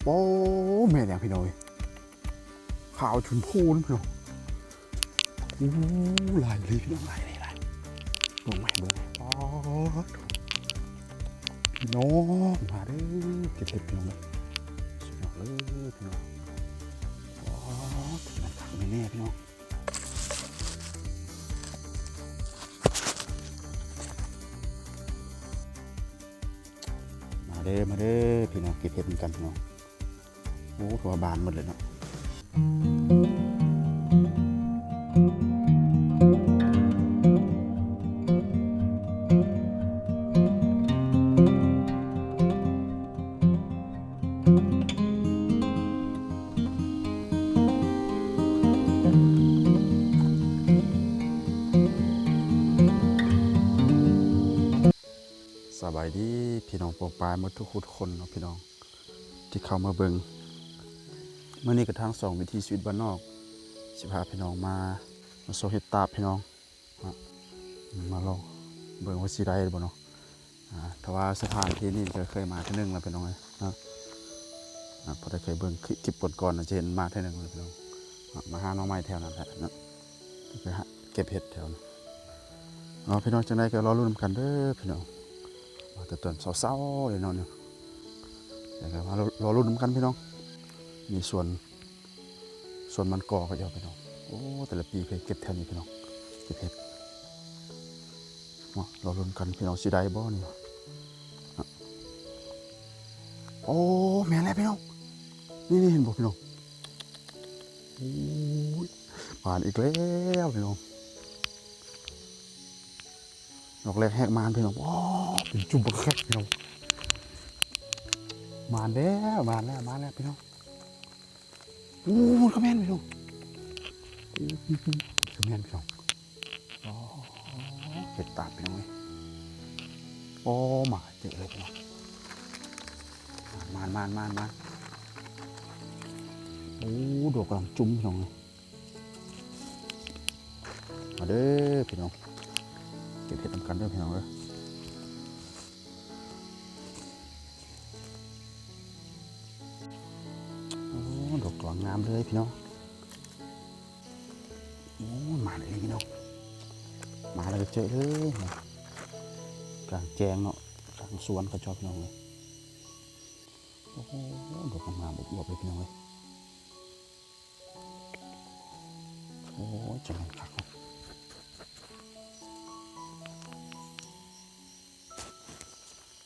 ໂອ້ ແມ່ນຫຍັງພີ່ນ້ອງເອີຍ ຂາວຊົມພູນພີ່ນ້ອງ. ໂອ້ ຫຼາຍເລີຍພີ່ນ້ອງ ຫຼາຍເລີຍ ຫຼາຍ ເບິ່ງໃໝ່ເບິ່ງ ປາດ ພີ່ນ້ອງ ມາເດີ ເກັບເຫັດພີ່ນ້ອງເອີຍ ສຸດຍອດເລີຍພີ່ນ້ອງ. ປາດ ມັນຄັກແນ່ໆ ພີ່ນ້ອງ. ມາເດີ ມາເດີພີ່ນ້ອງ ເກັບເຫັດນຳກັນພີ່ນ້ອງ. ໂອ້ ທົ່ວບານໝົດເລີຍເນາະ. ສະບາຍດີພີ່ນ້ອງປ້ອງປາຍໝົດທຸກຄົນເນາະພີ່ນ້ອງ ທີ່ເຂົ້າມາເບິ່ງ. ມື້ນີ້ກະທາງຊ່ອງວິຖີຊີວິດບ້ານນອກ ຊິພາພີ່ນ້ອງມາ ມາຊອກເຫັດຕາບພີ່ນ້ອງ. ມາລອງເບິ່ງວ່າຊິໄດ້ບໍ່ເນາະ. ອາ ຖ້າວ່າສະຖານທີ່ນີ້ກະເຄີຍມາເທື່ອໜຶ່ງແລ້ວພີ່ນ້ອງເອີຍເນາະ. ອາ ຜູ້ໃດເຄີຍເບິ່ງຄລິບກ່ອນໆ ຈະເຫັນມາເທື່ອໜຶ່ງແລ້ວພີ່ນ້ອງ. ອາ ມາຫາໜໍ່ໄມ້ແຖວນັ້ນແຫຼະເນາະ ໄປຫາເກັບເຫັດແຖວນັ້ນເນາະພີ່ນ້ອງ. ຈັ່ງໃດກະລໍລຸ້ນນຳກັນເດີພີ່ນ້ອງ ມາແຕ່ຕອນເຊົ້າໆ ເລີຍເນາະນີ້. ແລ້ວກະມາລໍລຸ້ນນຳກັນພີ່ນ້ອງ. ມີສວນ ສວນມັນກໍເຂົາເຈົ້າພີ່ນ້ອງ. ໂອ້ ແຕ່ລະປີເຄີຍເກັບແຖວນີ້ພີ່ນ້ອງ ເກັບເຫັດ. ມາລໍລຸ້ນກັນພີ່ນ້ອງ ຊິໄດ້ບໍ່ນີ້. ໂອ້ ແມ່ນແລ້ວພີ່ນ້ອງ ນີ້ໆ ເຫັນບໍ່ພີ່ນ້ອງ. ໂອ້ຍ ໝານອີກແລ້ວພີ່ນ້ອງ. ດອກແລກແຮກມານພີ່ນ້ອງ. ໂອ້ ເປັນຈຸ່ມບັກຄັກພີ່ນ້ອງ. ມານແລ້ວ ມານແລ້ວ ມານແລ້ວພີ່ນ້ອງ. ໂອ້ ມັນກະແມ່ນພີ່ນ້ອງ. ໂອ້ ມັນກະແມ່ນພີ່ນ້ອງ. ອໍ ເຫັດຕາບພີ່ນ້ອງເອີຍ. ໂອ້ ມາເຈີເລີຍພີ່ນ້ອງ. ມານ ມານ ມານ ມານ. ໂອ້ ດອກກຳລັງຈຸ່ມພີ່ນ້ອງເອີຍ. ມາເດີພີ່ນ້ອງ ເກັບເຫັດນຳກັນເດີພີ່ນ້ອງເດີ. ໂອ້ ດອກກຳລັງງາມເລີຍພີ່ນ້ອງ. ໂອ້ ມາເລີຍພີ່ນ້ອງ ມາແລ້ວກະເຈີເລີຍ ກາງແຈ້ງເນາະ ກາງສວນເຂົາເຈົ້າພີ່ນ້ອງເອີຍ. ໂອ້ ດອກງາມໆ ອວບໆ ເລີຍພີ່ນ້ອງເອີຍ. ໂອ້ຍ ຈັ່ງມັນຄັກເນາະ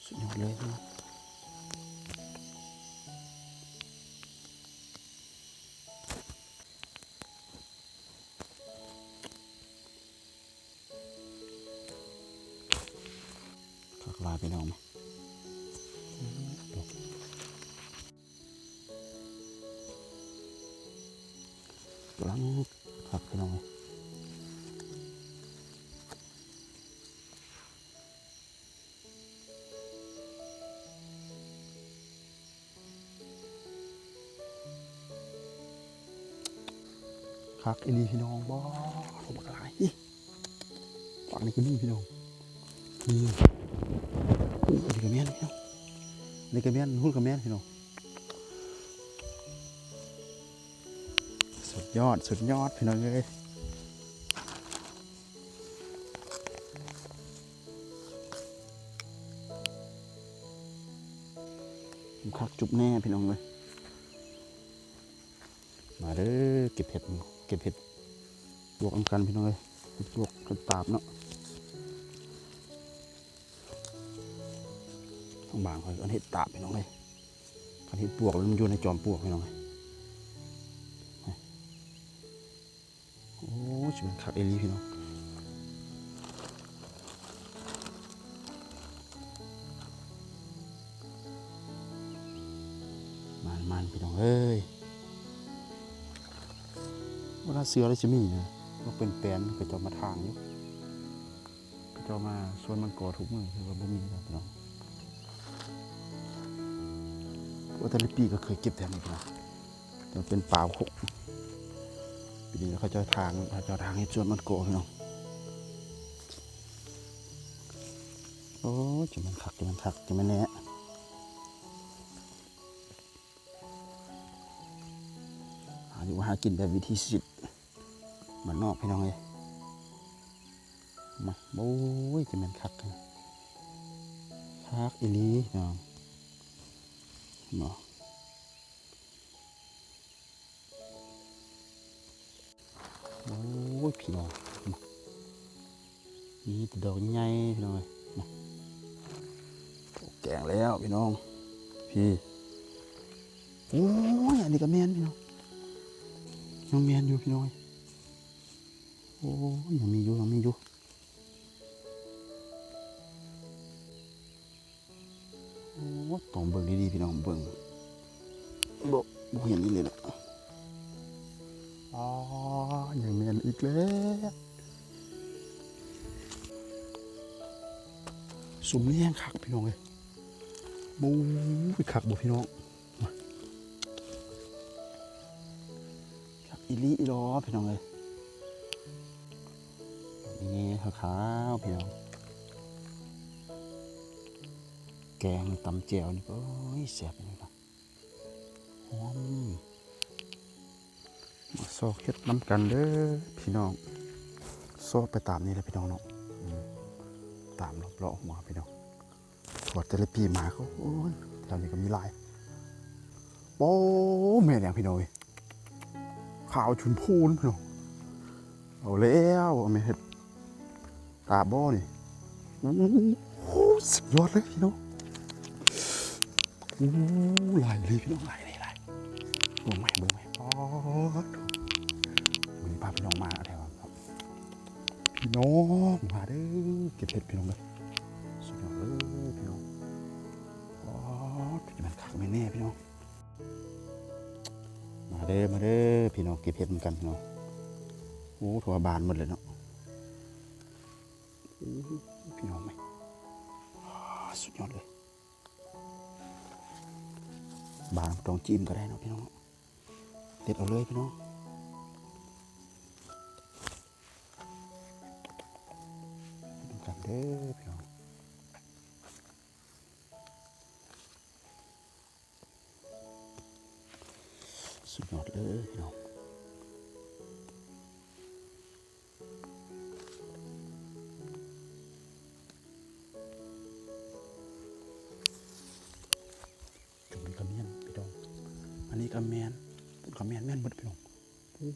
ສຸດຍອດເລີຍເນາະ. ຄັກຫຼາຍພີ່ນ້ອງ ກຳລັງຄັກພີ່ນ້ອງ. ຄັກອີ່ຫຼີພີ່ນ້ອງ ວ້າວ ບັກຫຼາຍ. ຝັ່ງນີ້ກະມີພີ່ນ້ອງ ນີ້ ໂອ້ ອັນນີ້ກະແມ່ນພີ່ນ້ອງ ອັນນີ້ກະແມ່ນ ຫຸ້ນກະແມ່ນພີ່ນ້ອງ. ສຸດຍອດ ສຸດຍອດພີ່ນ້ອງເອີຍ. ຄັກຈຸບແນ່ພີ່ນ້ອງເອີຍ. ມາເດີ ເກັບເຫັດ ເກັບເຫັດປວກນຳກັນພີ່ນ້ອງເອີຍ. ເຫັດປວກ ເຫັດຕາບເນາະ. ບາງຄົນເອີ້ນເຫັດຕາບພີ່ນ້ອງເອີຍ. ຄັນເຫັດປວກແລ້ວມັນຢູ່ໃນຈອມປວກພີ່ນ້ອງເອີຍ. ໂອ້ຍ ຊິແມ່ນຄັກອີ່ຫຼີພີ່ນ້ອງ. ມານໆ ພີ່ນ້ອງເອີຍ. ບໍ່ໜ້າເຊື່ອເລີຍຊິມີນະ ບໍ່ເປັນແປນ ເຂົາເຈົ້າມາຖາງຢູ່. ເຂົາເຈົ້າມາສວນມັນກໍທຸກມື້ ຄືວ່າບໍ່ມີນະພີ່ນ້ອງ. ໂອ້ ແຕ່ລະປີກະເຄີຍເກັບແຖວນີ້ພຸ້ນນະ ແຕ່ເປັນປ່າໂຄກ. ປີນີ້ເຂົາເຈົ້າຖາງ ເຂົາເຈົ້າຖາງເຮັດສວນມັນກໍພີ່ນ້ອງ. ໂອ້ຍ ຈັ່ງແມ່ນຄັກ ຈັ່ງແມ່ນຄັກ ຈັ່ງແມ່ນແນ່. ຢູ່ຫາກິນແບບວິຖີຊີວິດບ້ານນອກພີ່ນ້ອງເອີຍ. ມາ ໂອ້ຍ ຈະແມ່ນຄັກ ຄັກອີ່ຫຼີພີ່ນ້ອງ ເນາະ. ໂອ້ຍ ພີ່ນ້ອງ ມີແຕ່ດອກໃຫຍ່ພີ່ນ້ອງເອີຍ. ມາ ແກງແລ້ວພີ່ນ້ອງ ພີ້ ໂອ້ຍ ອັນນີ້ກໍແມ່ນພີ່ນ້ອງ ຍັງແມ່ນຢູ່ພີ່ນ້ອງເອີຍ. ໂອ້ຍ ຍັງມີຢູ່ ຍັງມີຢູ່. ໂອ້ ຕ້ອງເບິ່ງດີໆ ພີ່ນ້ອງ ເບິ່ງ ບໍ່ ບໍ່ເຫັນອີ່ຫຼີລະ. ອໍ ຍັງແມ່ນອີກແລ້ວ ຊຸມນີ້ແຮງຄັກພີ່ນ້ອງເອີຍ. ໂອ້ຍ ຄັກບໍ່ພີ່ນ້ອງ ຄັກອີ່ຫຼີອີ່ຫຼໍພີ່ນ້ອງເອີຍ. ນີ້ຂາວໆ ພີ່ນ້ອງ ແກງຕຳແຈ່ວນີ້ ໂອ້ຍ ແຊບອີ່ຫຼີ ຫອມ. ມາຊອກເຮັດນຳກັນເດີພີ່ນ້ອງ ຊອກໄປຕາມນີ້ແຫຼະພີ່ນ້ອງເນາະ ອືມ ຕາມລອບໆຫົວພີ່ນ້ອງ. ວ່າແຕ່ລະປີມາກໍ ໂອ້ຍ ແຖວນີ້ກໍມີຫຼາຍ. ໂອ້ ແມ່ນຫຍັງພີ່ນ້ອງເອີຍ ຂາວຊົມພູນພີ່ນ້ອງ. ເອົາແລ້ວ ແມ່ນເຫັດຕາບໍ່ນີ້. ໂອ້ ສຸດຍອດເລີຍພີ່ນ້ອງ. ໂອ້ ຫຼາຍເລີຍພີ່ນ້ອງ ຫຼາຍເລີຍ ຫຼາຍ. ເບິ່ງໄໝ ເບິ່ງໄໝ ປາດໂທ້ ມື້ນີ້ພາພີ່ນ້ອງມາແຖວ ພີ່ນ້ອງ ມາເດີ ເກັບເຫັດພີ່ນ້ອງເດີ. ສຸດຍອດເລີຍພີ່ນ້ອງ ປາດ ຈະແມ່ນຄັກແມ່ນແນ່ພີ່ນ້ອງ. ມາເດີ ມາເດີພີ່ນ້ອງ ເກັບເຫັດນຳກັນພີ່ນ້ອງ. ໂອ້ ຖືວ່າບານໝົດເລີຍເນາະ. ໂອ້ ພີ່ນ້ອງເອີຍ ສຸດຍອດເລີຍ. ບານຕ້ອງຈິ້ມກໍໄດ້ເນາະພີ່ນ້ອງ ເດັດເອົາເລີຍພີ່ນ້ອງ. ເຮັດນຳກັນເດີພີ່ນ້ອງ. ສຸດຍອດເລີຍພີ່ນ້ອງ. ຈຸ່ມນີ້ກໍແມ່ນພີ່ນ້ອງ ອັນນີ້ກໍແມ່ນ ພຸ້ນກໍແມ່ນ ແມ່ນໝົດພີ່ນ້ອງ. ໂອ້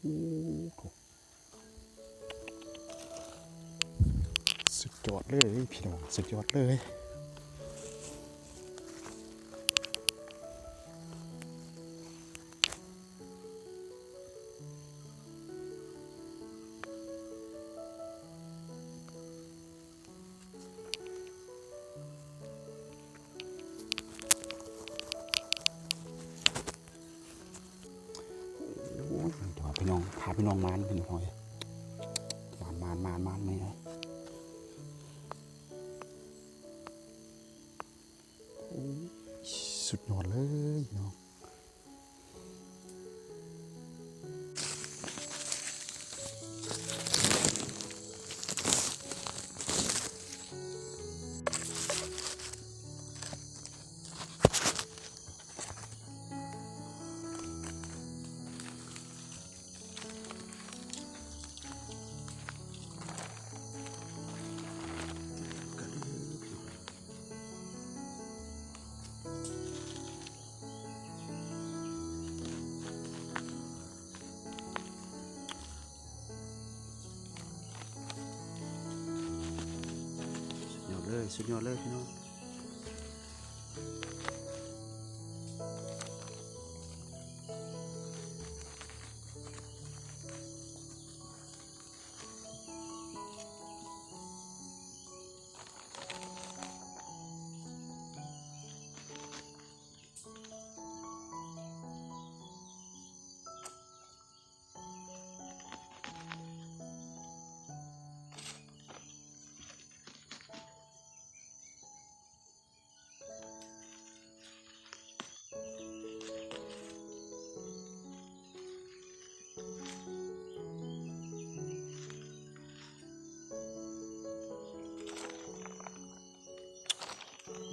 ໂຫ ສຸດຍອດເລີຍພີ່ນ້ອງ ສຸດຍອດເລີຍ. ໂອ້ຍ ພີ່ນ້ອງ ພາພີ່ນ້ອງມາພີ່ນ້ອງເອີຍ ມານໆໆໆ ນີ້ ໂອ້ຍ ສຸດຍອດເລີຍພີ່ນ້ອງ. ສຸດຍອດເລີຍ ສຸດຍອດເລີຍພີ່ນ້ອງ.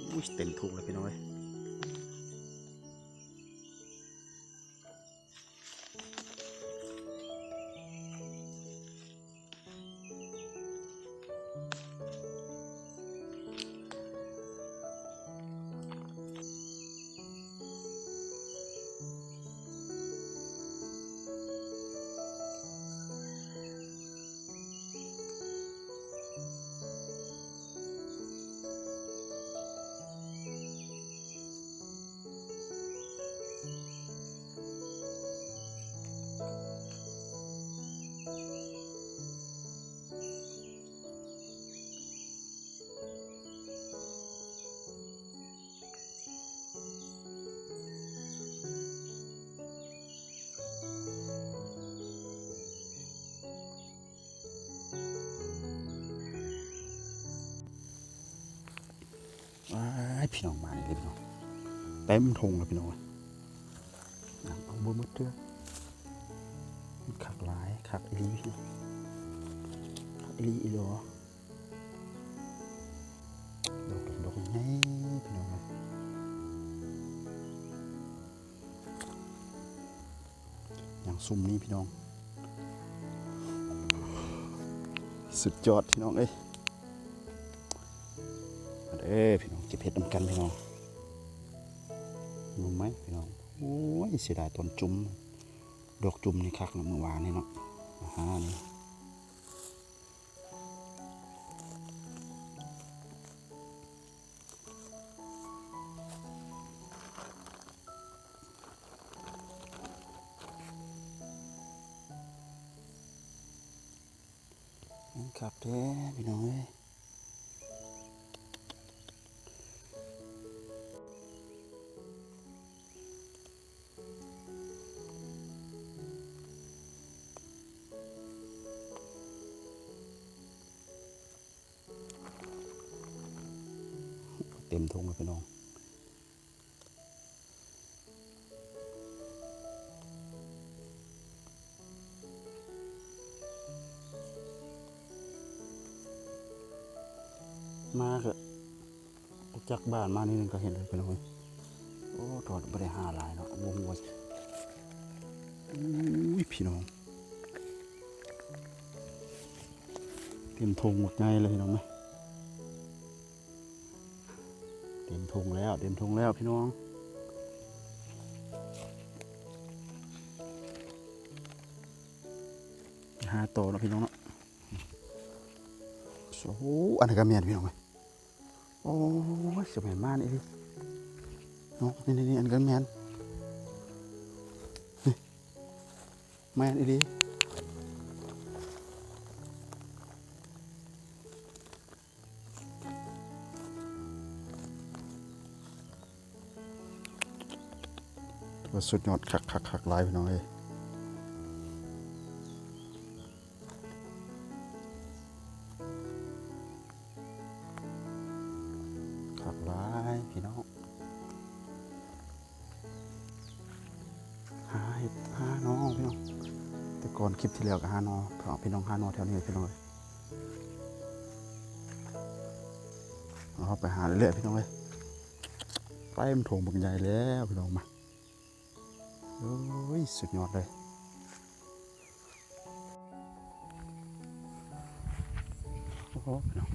โอ้ย เต็มถุงเลยพี่น้องเอ้ย. ອ້າຍ ພີ່ນ້ອງ ມານີ້ເລີຍພີ່ນ້ອງ ເຕັມທົ່ງເລີຍພີ່ນ້ອງເອີຍ ເອົາບໍ່ໝົດເທື່ອ ຄັກຫຼາຍ ຄັກອີ່ຫຼີພີ່ນ້ອງ ຄັກອີ່ຫຼີອີ່ຫຼໍ ດອກ ດອກໃຫຍ່ພີ່ນ້ອງເອີຍ. ຍັງຊຸ່ມນີ້ພີ່ນ້ອງ ສຸດຍອດພີ່ນ້ອງເອີຍ ມາເດີພີ່ນ້ອງ ເກັບເຫັດນຳກັນພີ່ນ້ອງ ງາມໄໝພີ່ນ້ອງ ໂອ້ຍ ເສຍດາຍຕອນຈຸ່ມ ດອກຈຸ່ມນີ້ຄັກເນາະ ມື້ວານນີ້ເນາະ ອາຫານນີ້. ມັນຄັກແທ້ພີ່ນ້ອງເອີຍ ເຕັມທົ່ງແລ້ວພີ່ນ້ອງ ມາກະ ອອກຈາກບ້ານມາໜ້ອຍໜຶ່ງກະເຫັນເລີຍພີ່ນ້ອງເອີຍ ໂອ້ ໂທດ ບໍ່ໄດ້ຫາຫຼາຍເນາະ ບໍ່ຮູ້ວ່າ ໂອ້ຍ ພີ່ນ້ອງ ເຕັມທົ່ງບັກໃຫຍ່ເລີຍພີ່ນ້ອງເອີຍ ເຕັມທົ່ງແລ້ວ ເຕັມທົ່ງແລ້ວພີ່ນ້ອງ ຫາຕໍ່ເນາະພີ່ນ້ອງເນາະ ໂອ້ ອັນນັ້ນກະແມ່ນພີ່ນ້ອງເອີຍ ໂອ້ຍ ສະແມ່ນໝານອີ່ຫຼີເນາະ ນີ້ໆ ອັນນີ້ກະແມ່ນ ນີ້ ແມ່ນອີ່ຫຼີ ວ່າສຸດຍອດ ຄັກໆໆຫຼາຍພີ່ນ້ອງເອີຍ ຄັກຫຼາຍພີ່ນ້ອງ ຫາເຫັດຫາໜໍ່ພີ່ນ້ອງ ແຕ່ກ່ອນຄລິບທີ່ແລ້ວກະຫາໜໍ່ ພີ່ນ້ອງ ຫາໜໍ່ແຖວນີ້ພີ່ນ້ອງເອີຍ ເຮົາໄປຫາເລື້ອຍໆ ພີ່ນ້ອງເອີຍ ໄປມັນທົ່ງບັກໃຫຍ່ແລ້ວພີ່ນ້ອງ ມາ ໂອ້ຍ ສຸດຍອດເລີຍ ໂອ້ໂຫ ພີ່ນ້ອງ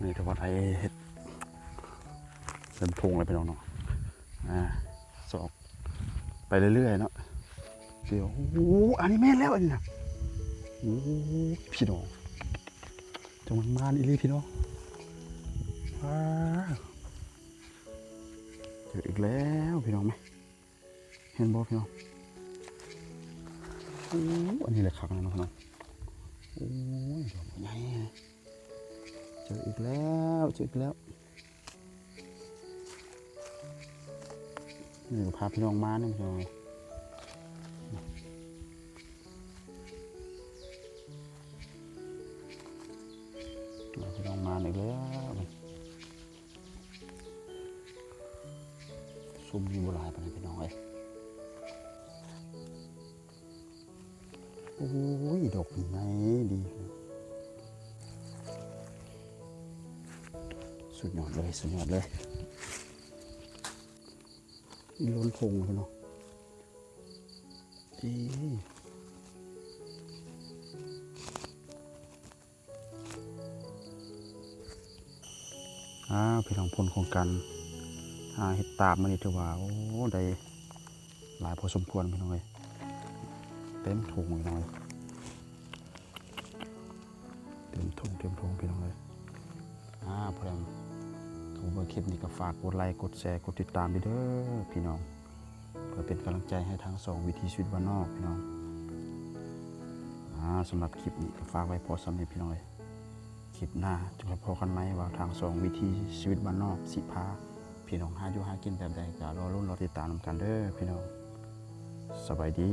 ນີ້ຖືວ່າໄຖເຫັດເຕັມທົ່ງແລ້ວພີ່ນ້ອງເນາະ ອ່າ ຊອກໄປເລື້ອຍໆເນາະ ດຽວ ໂອ້ ອັນນີ້ແມ່ນແລ້ວອັນນີ້ນະ ໂອ້ ພີ່ນ້ອງ ຈັ່ງມັນມານອີ່ຫຼີພີ່ນ້ອງ ວ້າ ເຈີອີກແລ້ວພີ່ນ້ອງ ແມ ເຫັນບໍ່ພີ່ນ້ອງ ໂອ້ ອັນນີ້ແຫຼະຄັກແນ່ນອນພີ່ນ້ອງ ໂອ້ຍ ດອກໃຫຍ່ ເຈີອີກແລ້ວ ເຈີອີກແລ້ວ ນີ້ກະພາພີ່ນ້ອງມານຳພີ່ນ້ອງ ພາພີ່ນ້ອງມານອີກແລ້ວ ຊຸ່ມນີ້ບໍ່ຫຼາຍປານໃດພີ່ນ້ອງເອີຍ ໂອ້ຍ ດອກໃຫຍ່ດີ ສຸດຍອດເລີຍ ສຸດຍອດເລີຍ ລົ້ນທົ່ງເລີຍເນາະ ອີ ອ້າວ ພີ່ນ້ອງ ຜົນຂອງການຫາເຫັດຕາບມື້ນີ້ຖືວ່າ ໂອ້ ໄດ້ຫຼາຍພໍສົມຄວນພີ່ນ້ອງເອີຍ ເຕັມທົ່ງພີ່ນ້ອງເອີຍ ເຕັມທົ່ງ ເຕັມທົ່ງພີ່ນ້ອງເອີຍ ອ້າວ ຜູ້ໃດເຂົ້າມາເບິ່ງຄລິບນີ້ກະຝາກກົດໄລ ກົດແຊ ກົດຕິດຕາມເດີພີ່ນ້ອງ ເພື່ອເປັນກຳລັງໃຈໃຫ້ທາງຊ່ອງວິຖີຊີວິດບ້ານນອກພີ່ນ້ອງ ອ່າ ສຳລັບຄລິບນີ້ກະຝາກໄວ້ພໍສ່ຳນີ້ພີ່ນ້ອງເອີຍ ຄລິບໜ້າຈຶ່ງໄດ້ພໍ້ກັນໃໝ່ວ່າທາງຊ່ອງວິຖີຊີວິດບ້ານນອກຊິພາພີ່ນ້ອງຫາຢູ່ຫາກິນແບບໃດ ກະລໍລຸ້ນລໍຕິດຕາມນຳກັນເດີພີ່ນ້ອງ ສະບາຍດີ.